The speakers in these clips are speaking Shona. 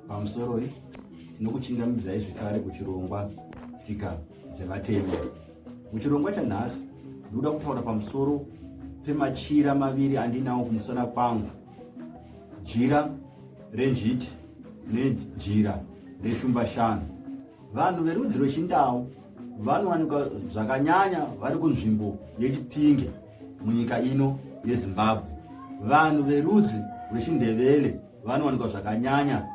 Pamusoroi, tinokuchingamidzai zvekare kuchirongwa Tsika dzeVatema. Muchirongwa chanhasi ndinoda kutaura pamusoro pemachira maviri andinawo kumusana kwangu, jira renjiti nejira reshumbashanu. Vanhu verudzi rwechiNdau vanowanikwa zvakanyanya vari kunzvimbo yeChipinge munyika ino yeZimbabwe. Vanhu verudzi rwechiNdebele vanowanikwa zvakanyanya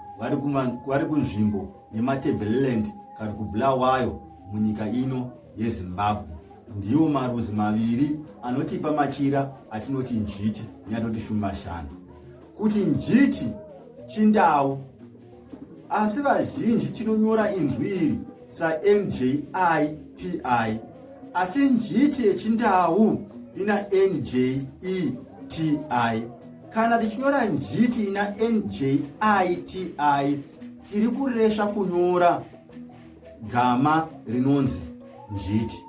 vari kunzvimbo yeMatabeleland kana kuBulawayo munyika ino yeZimbabwe. Ndiwo marudzi maviri anotipa machira atinoti njiti neatinoti shumashana. Kuti njiti chindau, asi vazhinji tinonyora inzwi iri saNJITI, asi njiti yechindau ina NJETI. Kana tichinyora njiti ina NJITI tiri kuresva kunyora gama rinonzi njiti.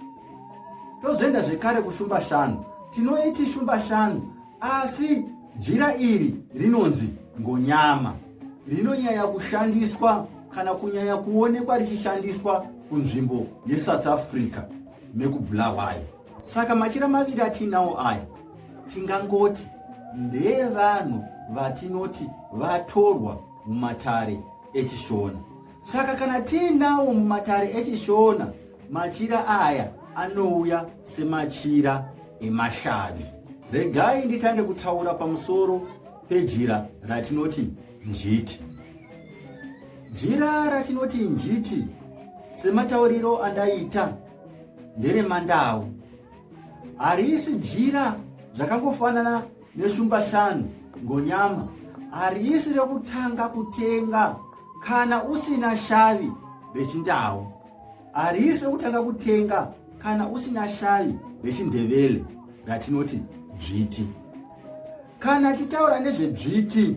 Tozoenda zvekare kushumba shanu, tinoiti shumba shanu asi jira iri rinonzi ngonyama, rinonyanya kushandiswa kana kunyanya kuonekwa richishandiswa kunzvimbo yeSouth Africa nekuBulawayo. Saka machira maviri atiinawo aya tingangoti ndeevanhu vatinoti vatorwa mumatare echiShona. Saka kana tiinawo mumatare echiShona, machira aya anouya semachira emashavi. Regai nditange kutaura pamusoro pejira ratinoti njiti. Jira ratinoti njiti sematauriro andaita nderemandau. Harisi jira zvakangofanana neshumba shanu ngonyama. Harisi rekutanga kutenga kana usina shavi rechindau. Harisi rekutanga kutenga kana usina shavi rechindevele ratinoti dzviti. Kana titaura nezvedzviti,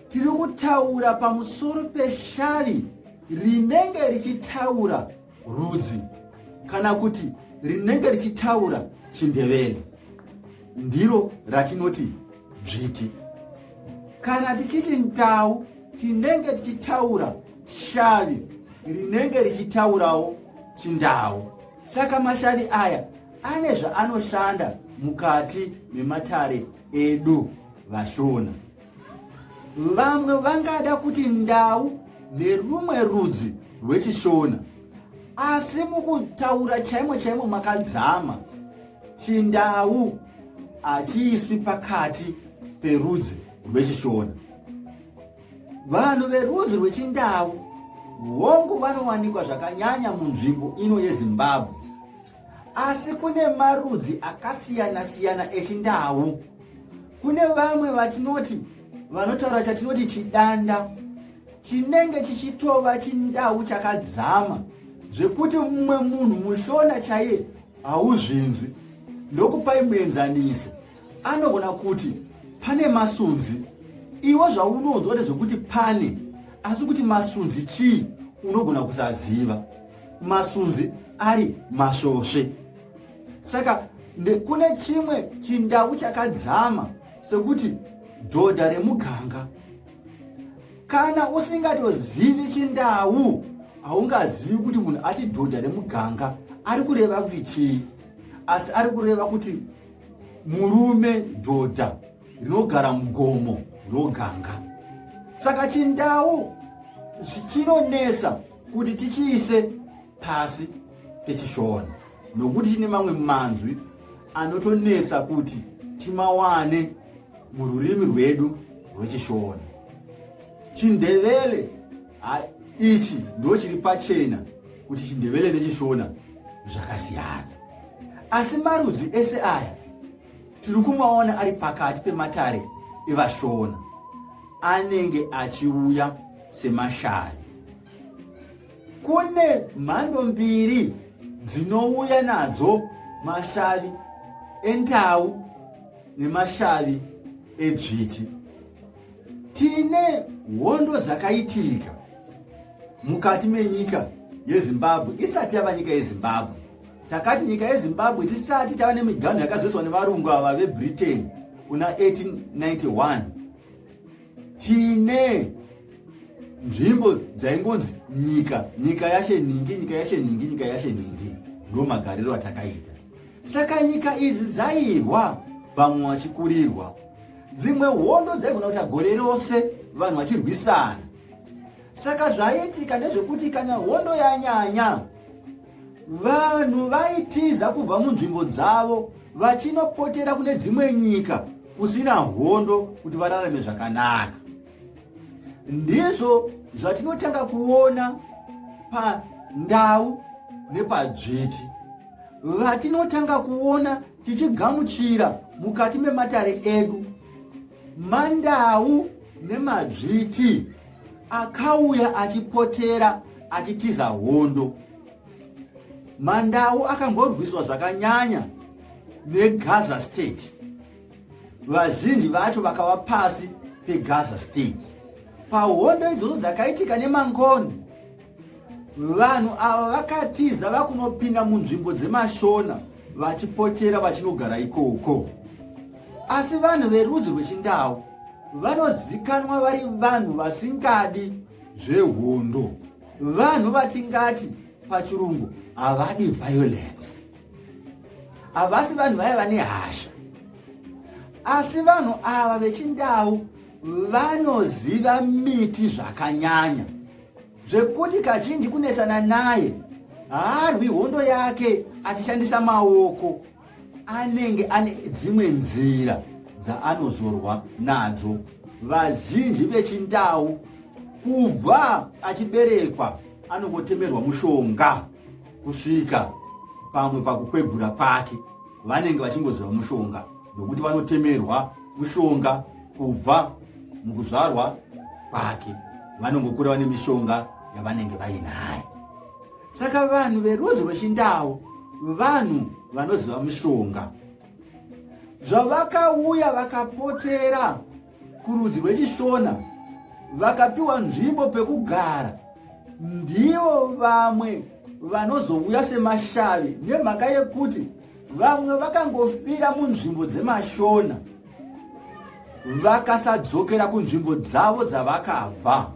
tiri kutaura pamusoro peshavi rinenge richitaura rudzi kana kuti rinenge richitaura chindevele, ndiro ratinoti dzviti. Kana tichiti ndau, tinenge tichitaura shavi rinenge richitaurawo chindau. Saka mashavi aya ane zvaanoshanda mukati mematare edu vaShona. Vamwe vangada kuti ndau nerumwe rudzi rwechiShona, asi mukutaura chaimo chaimo makadzama, chindau hachiiswi pakati perudzi rwechiShona. Vanhu verudzi rwechindau hongu vanowanikwa zvakanyanya munzvimbo ino yeZimbabwe, asi kune marudzi akasiyana-siyana echindau. Kune vamwe vatinoti vanotaura chatinoti chidanda, chinenge chichitova chindau chakadzama zvekuti mumwe munhu mushona chaiye hauzvinzwi. Ndokupai muenzaniso, anogona kuti pane masunzi, iwe zvaunonzwa ndezvekuti pane, asi kuti masunzi chii unogona kusaziva. Masunzi ari masvosve. Saka kune chimwe chindau chakadzama sekuti dhodha remuganga. Kana usingatozivi chindau haungazivi kuti munhu ati dhodha remuganga ari kureva kuti chii, asi ari kureva kuti murume dhodha rinogara mugomo roganga. Saka chindau chinonetsa kuti tichiise pasi pechishona nokuti chine mamwe manzwi anotonetsa kuti timawane mururimi rwedu rwechishona. Chindevele ichi ndo chiri pachena kuti chindevele nechishona zvakasiyana, asi marudzi ese aya tiri kumaona ari pakati pematare evashona anenge achiuya semashavi. Kune mhando mbiri dzinouya nadzo mashavi endau nemashavi edzviti. Tine hondo dzakaitika mukati menyika yeZimbabwe isati yava nyika yeZimbabwe. Takati nyika yeZimbabwe tisati tava nemiganhu yakazoiswa nevarungu ava veBritain kuna 1891, tine nzvimbo dzaingonzi nyika, nyika yashe nhingi, nyika yashe nhingi, nyika yashe nhingi. Ndo magariro atakaita. Saka nyika idzi dzairwa, vamwe vachikurirwa. Dzimwe hondo dzaigona kuita gore rose vanhu vachirwisana. Saka zvaiitika ndezvekuti kana hondo yanyanya, vanhu vaitiza kubva munzvimbo dzavo vachinopotera kune dzimwe nyika kusina hondo kuti vararame zvakanaka. Ndizvo zvatinotanga kuona pandau nepadzviti vatinotanga kuona tichigamuchira mukati mematare edu, mandau nemadzviti akauya achipotera achitiza hondo. Mandau akamborwiswa zvakanyanya neGaza State. Vazhinji vacho vakava pasi peGaza State. Pahondo idzodzo dzakaitika neMangoni, vanhu ava vakatiza vakunopinda munzvimbo dzemaShona vachipotera vachinogara ikoko. Asi vanhu verudzi rwechiNdau vanozikanwa vari vanhu vasingadi zvehondo, vanhu vatingati pachirungu havadi violence, havasi vanhu vaya vane hasha. Asi vanhu ava vechiNdau vanoziva miti zvakanyanya, zvekuti kazhinji kunetsana naye haarwi hondo yake achishandisa maoko, anenge ane dzimwe nzira dzaanozorwa nadzo. Vazhinji vechiNdau kubva achiberekwa anongotemerwa mushonga kusvika pamwe pakukwegura kwake, vanenge vachingoziva mushonga nokuti vanotemerwa mushonga kubva mukuzvarwa kwake, vanongokura vane mishonga yavanenge vainayo. Saka vanhu verudzi rwechiNdau vanhu vanoziva mishonga. Zvavakauya vakapotera kurudzi rwechiShona vakapiwa nzvimbo pekugara, ndivo vamwe vanozouya semashavi, nemhaka yekuti vamwe vakangofira munzvimbo dzemaShona vakasadzokera kunzvimbo dzavo dzavakabva.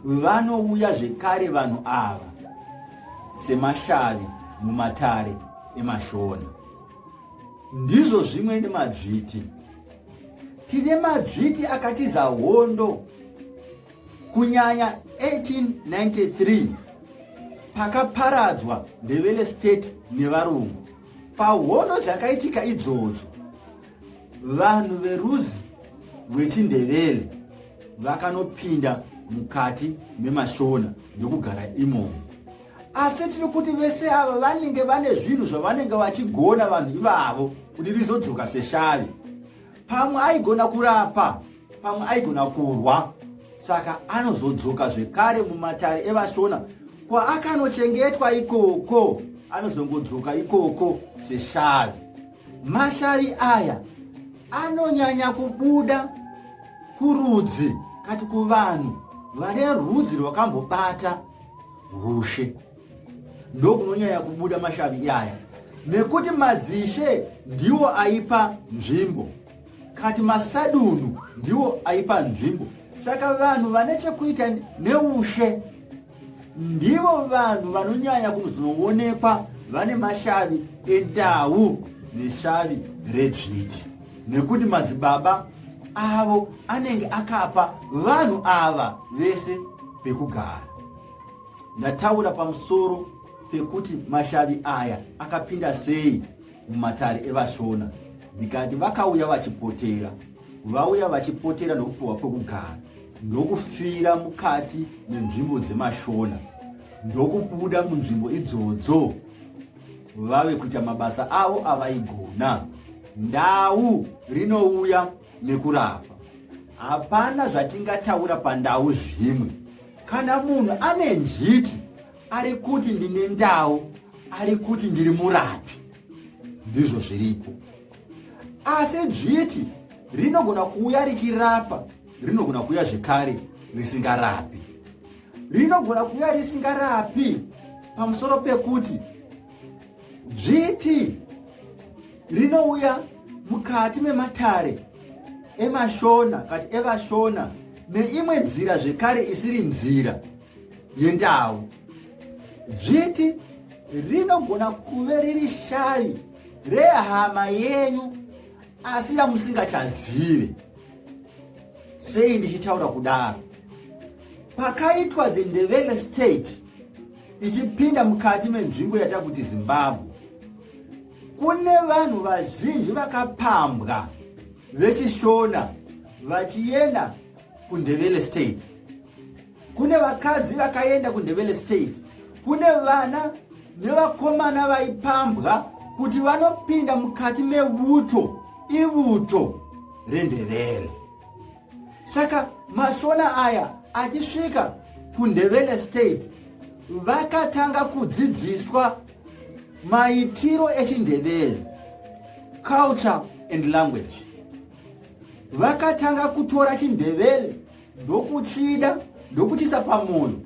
Vanouya zvekare vanhu ava semashavi mumatare emaShona. Ndizvo zvimwe nemadzviti. Tine madzviti akatiza hondo kunyanya 1893 pakaparadzwa Ndebele State nevarungu. Pahondo dzakaitika idzodzo, vanhu verudzi rwechiNdebele vakanopinda mukati memaShona ndokugara imomo. Asi tiri kuti vese ava vanenge vane zvinhu zvavanenge vachigona vanhu ivavo kuti rizodzoka seshavi. Pamwe aigona kurapa, pamwe aigona kurwa, saka anozodzoka zvekare mumatare evaShona kwaakanochengetwa ikoko, anozongodzoka ikoko seshavi. Mashavi aya anonyanya kubuda kurudzi kati kuvanhu vane rudzi rwakambobata hushe, ndokunonyanya kubuda mashavi iyaya, nekuti madzishe ndiwo aipa nzvimbo kati masadunhu ndiwo aipa nzvimbo. Saka vanhu vane chekuita neushe ndivo vanhu vanonyanya kuzoonekwa vane mashavi endau neshavi redzviti, nekuti madzibaba avo anenge akapa vanhu ava vese pekugara. Ndataura pamusoro pekuti mashavi aya akapinda sei mumatare evaShona, ndikati vakauya vachipotera, vauya vachipotera nokupiwa pekugara, ndokufira mukati menzvimbo dzemaShona, ndokubuda munzvimbo idzodzo vave kuita mabasa avo avaigona. Ndau rinouya nekurapa. Hapana zvatingataura pandau zvimwe. Kana munhu ane njiti ari kuti ndine ndau, ari kuti ndiri murapi, ndizvo zviripo. Asi dzviti rinogona kuuya richirapa, rinogona kuuya zvekare risingarapi. Rinogona kuuya risingarapi pamusoro pekuti dzviti rinouya mukati mematare emaShona kati evaShona. neimwe nzira zvekare isiri nzira yendau. Dzviti rinogona kuve riri shavi rehama yenyu asi yamusingachazive. Sei ndichitaura kudaro? Pakaitwa the Ndebele State ichipinda mukati menzvimbo yatakuti Zimbabwe, kune vanhu vazhinji vakapambwa vechiShona vachienda kuNdebele State. Kune vakadzi vakaenda kuNdebele State, kune vana nevakomana vaipambwa kuti vanopinda mukati meuto, ivuto reNdebele. Saka maShona aya achisvika kuNdebele State vakatanga kudzidziswa maitiro echiNdebele, culture and language. Vakatanga kutora chiNdebele ndokuchida, ndokuchisa pamwoyo.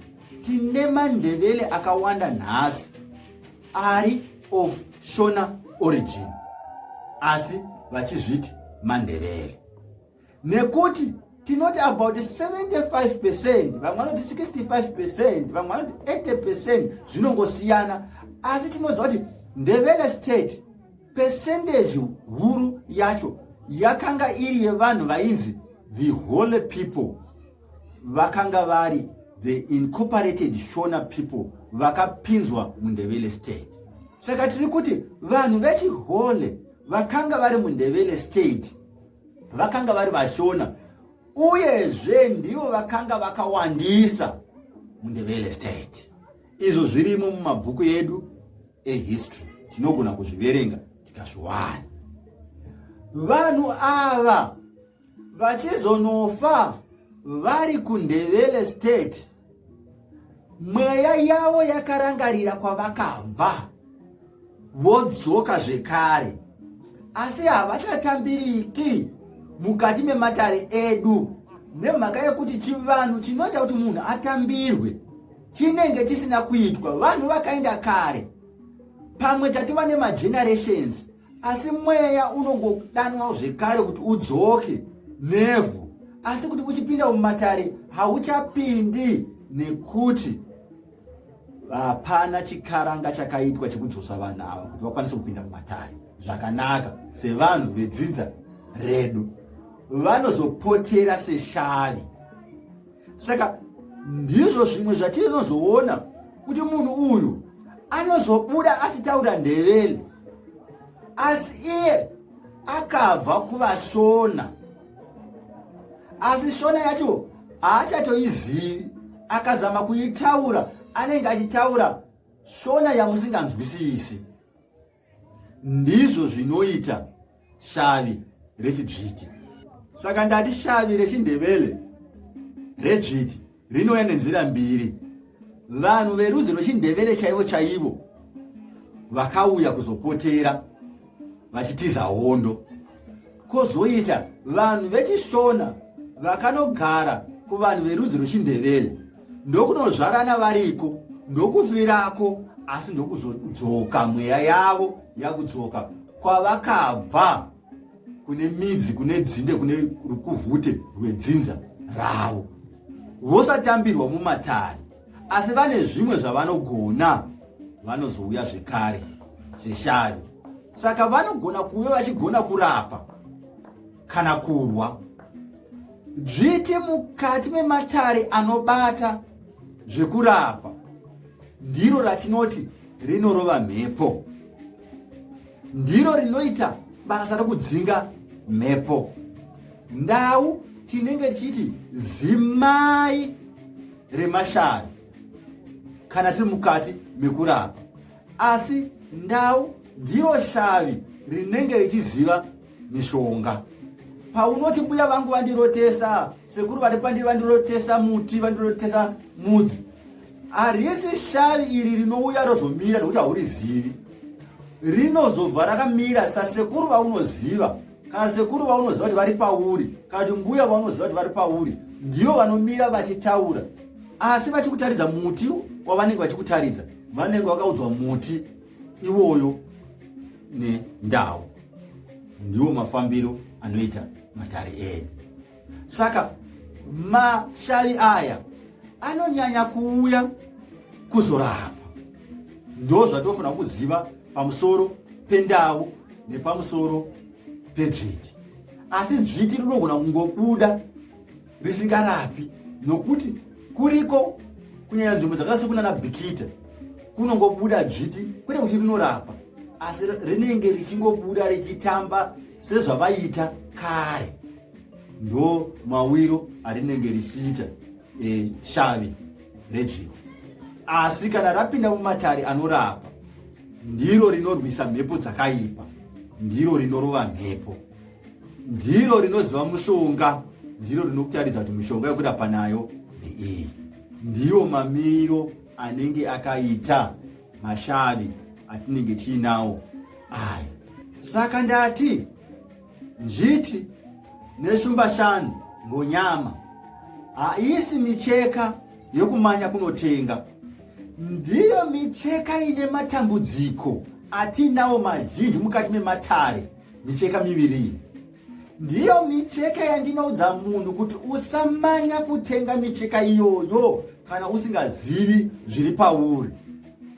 Tine maNdebele akawanda nhasi ari of Shona origin, asi vachizviti maNdebele, nekuti tinoti about 75%, vamwe vanoti 65%, vamwe vanoti 80%, zvinongosiyana, asi tinoziva kuti Ndebele State percentage huru yacho yakanga iri yevanhu vainzi the holy people, vakanga vari the incorporated Shona people vakapinzwa muNdebele State. Saka tiri kuti vanhu vechihole vakanga vari muNdebele State vakanga vari vaShona, uyezve ndivo vakanga vakawandisa muNdebele State. Izvo zvirimo mumabhuku edu ehistory, tinogona kuzviverenga tikazviwana. Vanhu ava vachizonofa vari kuNdebele State, mweya yavo yakarangarira kwavakabva, vodzoka zvekare, asi havachatambiriki mukati mematare edu, nemhaka yekuti chivanhu chinoita kuti munhu atambirwe chinenge chisina kuitwa. Vanhu vakaenda kare, pamwe tatova nemagenerations, asi mweya unongodanwa zvekare kuti udzoke nevhu, asi kuti uchipinda mumatare hauchapindi, nekuti hapana chikaranga chakaitwa chekudzosa vanhu ava kuti vakwanise kupinda mumatare zvakanaka sevanhu vedzinza redu. Vanozopotera seshavi. Saka ndizvo zvimwe zvatinozoona kuti munhu uyu anozobuda achitaura Ndevele, asi iye akabva kuvaShona, asi Shona yacho haachatoizivi. Akazama kuitaura, anenge achitaura Shona yamusinganzwisisi. Ndizvo zvinoita shavi rechidzviti. Saka ndati shavi rechiNdebele redzviti rinouya nenzira mbiri. Vanhu verudzi rwechiNdebele chaivo chaivo vakauya kuzopotera vachitiza hondo, kwozoita vanhu vechiShona vakanogara kuvanhu verudzi rwechiNdebele, ndokunozvarana variko, ndokufirako, asi ndokuzodzoka mweya yavo yakudzoka kwavakabva, kune midzi, kune dzinde, kune rukuvhute rwedzinza ravo. Vosatambirwa mumatare, asi vane zvimwe zvavanogona, vanozouya zvekare seshavi. Saka vanogona kuve vachigona kurapa kana kurwa. Dzviti mukati mematare anobata zvekurapa ndiro ratinoti rinorova mhepo, ndiro rinoita basa rokudzinga mhepo. Ndau tinenge tichiti zimai remashavi kana tiri mukati mekurapa, asi ndau ndiro shavi rinenge richiziva mishonga. Paunoti mbuya vangu vandirotesa, sekuru vari pandiri vandirotesa muti, vandirotesa mudzi, harisi shavi iri rinouya rozomira nekuti haurizivi. Rinozobva rakamira sasekuru vaunoziva, kana sekuru vaunoziva kuti vari pauri, kana kuti mbuya vaunoziva kuti vari pauri, ndivo vanomira vachitaura, asi vachikutaridza muti wavanenge vachikutaridza, vanenge vakaudzwa muti iwoyo nendau. Ndiwo mafambiro anoita matare edu. Saka Mashavi aya anonyanya kuuya kuzorapa. Ndo zvatofanira kuziva pamusoro pendau nepamusoro pedzviti. Asi dzviti rinogona kungobuda risingarapi nokuti kuriko kunyanya nzvimbo dzakaita sekunana Bikita kunongobuda dzviti, kwete kuti rinorapa, asi rinenge richingobuda richitamba sezvavaiita kare. Ndo mawiro arinenge richiita shavi redzviti. Asi kana rapinda mumatare anorapa, ndiro rinorwisa mhepo dzakaipa, ndiro rinorova mhepo, ndiro rinoziva mushonga, ndiro rinokutaridza kuti mishonga yokurapa nayo ndeiyi. Ndiwo mamiriro anenge akaita mashavi atinenge tiinawo aya. Saka ndati nzviti neshumba shanu ngonyama haisi micheka yokumanya kunotenga, ndiyo micheka ine matambudziko atinawo mazhinji mukati mematare. Micheka miviri iyi ndiyo micheka yandinoudza munhu kuti usamanya kutenga micheka iyoyo kana usingazivi zviri pauri.